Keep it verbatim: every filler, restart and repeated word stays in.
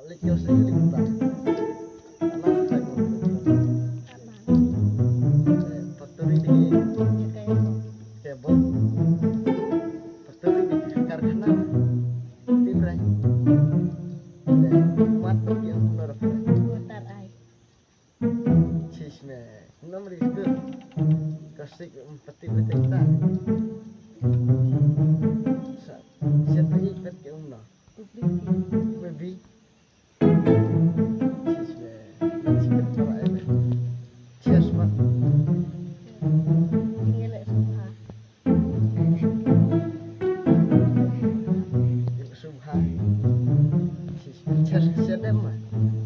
Lek kyo se lek ta. Ana khai mo. Factory de. Kebon. Factory de karkhana. Tin rai. Mat ki umno. Chish me. Umno mri skur. Kasik pati pati ta. Sa. Siapa ikat ke umno. Baby. Cheers, man. Cheers, man. Cheers, cheers, cheers, man.